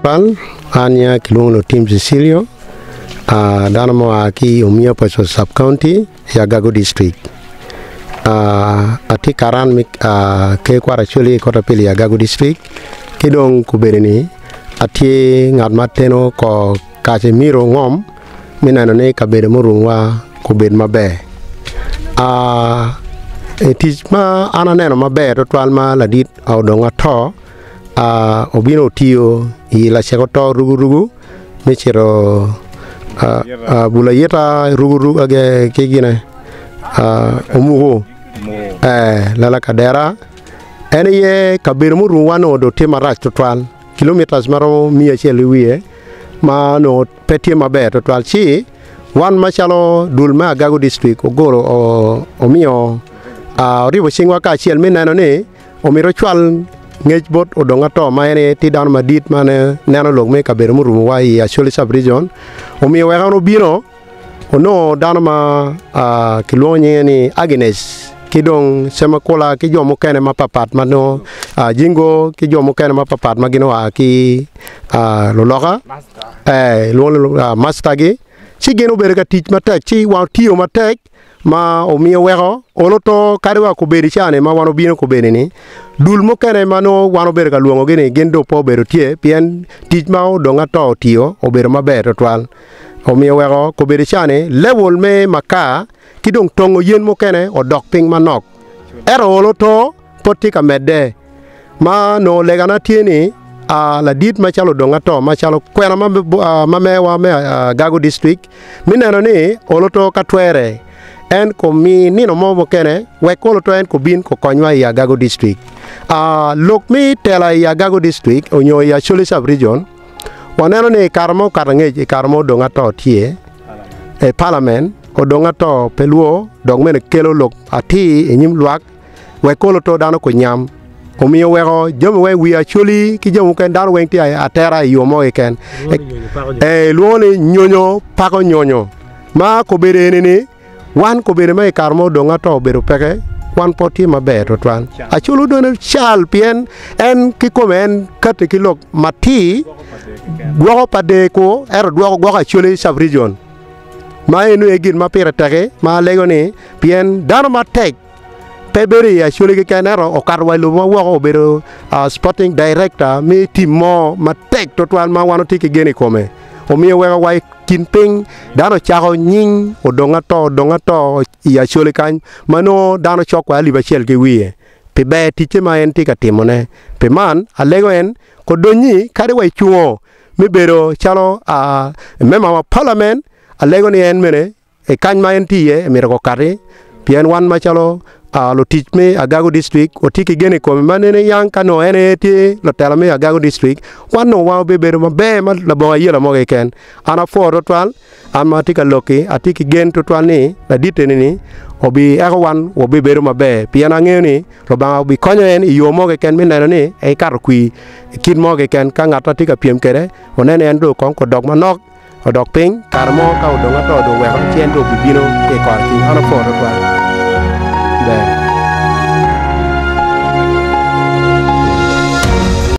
An nyinga kilwongo ni Otim Cecilio, dano ma oa ki i Omiyo Paco Sub County i Agago District. Atye karan me Ker Kwaro Acholi i Kot Apil i Agago District ki dong kobedo ni atye ngat ma teno kor kac emiro ngom me neno ni kabedo murumowa obed maber. I tic ma an aneno maber tutwal ma ladit odong ato obino otiyo i lacek oto rugurugu me cito bul ayita rugurugu ki gine omuko lalakadera en aye kabedo murumowa onongo dong tye marac tutwal kilomitas ma romo miya acel ki wiye ma onongo pe tye maber tutwal ci wan macalo dul me Agago district ogolo omiyo oribo cingwa kacel me neno ni omito ocwal ngec bot Odong Ato ma en aye tye dano madit ma neno lok me kabedo murumowa i Acholi Sub Region omiyo wek en obino onongo dano ma kilwongo nyinge ni Agnes ki dong Cemakula ki jo mukene mapatpat ma nongo Jingo ki jo mukene mapatpat ma gin oa ki luloka lwongo ni mactagi ci gin obedo ka tic matek ci wan otiyo matek ma omiyo weko olo to kadi wa kobedi cani ma wan obino kobedi ni dul mukene ma nongo wan obedo ka lwongogi ni gin dong pe obedo tye pien tic ma odong ato otiyo obedo maber twatwal omiyo weko kobedi cani level me makar ki dong tongo yen mukene odok piny manok ento olo to pud tye ka medde. Ma nongo legana tye ni ladit macalo odong ato macalo kwena ma mewa me Agago district me neno ni olo to ka twere en komi nino mo mukene wek olo to en kobin kokonywa i Agago district. Lok me tela i Agago district onyo i Acholi sub region waneno ni i kare ma okato angec i kare ma odong ato tye i parliament odong ato pe lwor dok mene kelo lok atir i nyim lwak wek kolo to dano kunyam omiyo weko jami weng wi acholi ki jami mukene dano weng tye atera i yo mo keken ee lwongo ni nyonyo pako nyonyo ma kobedo eni ni wan kobedo ma i kare mo odong ato obedo peke wan pe watye maber twatwal acholi odone cal pien en kikome en kati ki lok matir gwoko pa der ku ento dwoko gwoko acholi sub region ma eno aye gin ma pire teki ma alego ni pien dano matek pe bedo i Acholi keken ento okato wa i lobo ma woko obedo sporting director me tim mo matek tutwal ma wan watye ki gen i kome omiyo weko wa i kin piny dano ocako nying odong ato odong ato i Acholi kany ma nongo dano cok wa alip acel ki wiye pi ber ticce ma en tye ka timone pi man alego en kodonyi kadi wa i cungo me bedo calo member pa palament alego ni en bene i kany ma en tye iye emito okati pien wan macalo lutic me Agago district watye ki gen i kome ma nene yang ka nongo en aye tye lutela me Agago district wan nongo wan wabibedo maber ma labongo ayela mo keken. An apwoyo twatwal an ma atye ka lok-ki atye ki gen twatwal ni ladit eni-ni obiweko wan wabibedo maber pien angeyo ni Lubanga obikonyo en i yo mo keken me neno ni ekato kwir i kit mo keken ka ngat ma tye ka pyem kwede onen ni en dong kong odok manok odok piny kare mo ka odong ato dong oweko ci en dong obibino ki i kore piny. An apworo twatwal. Ber.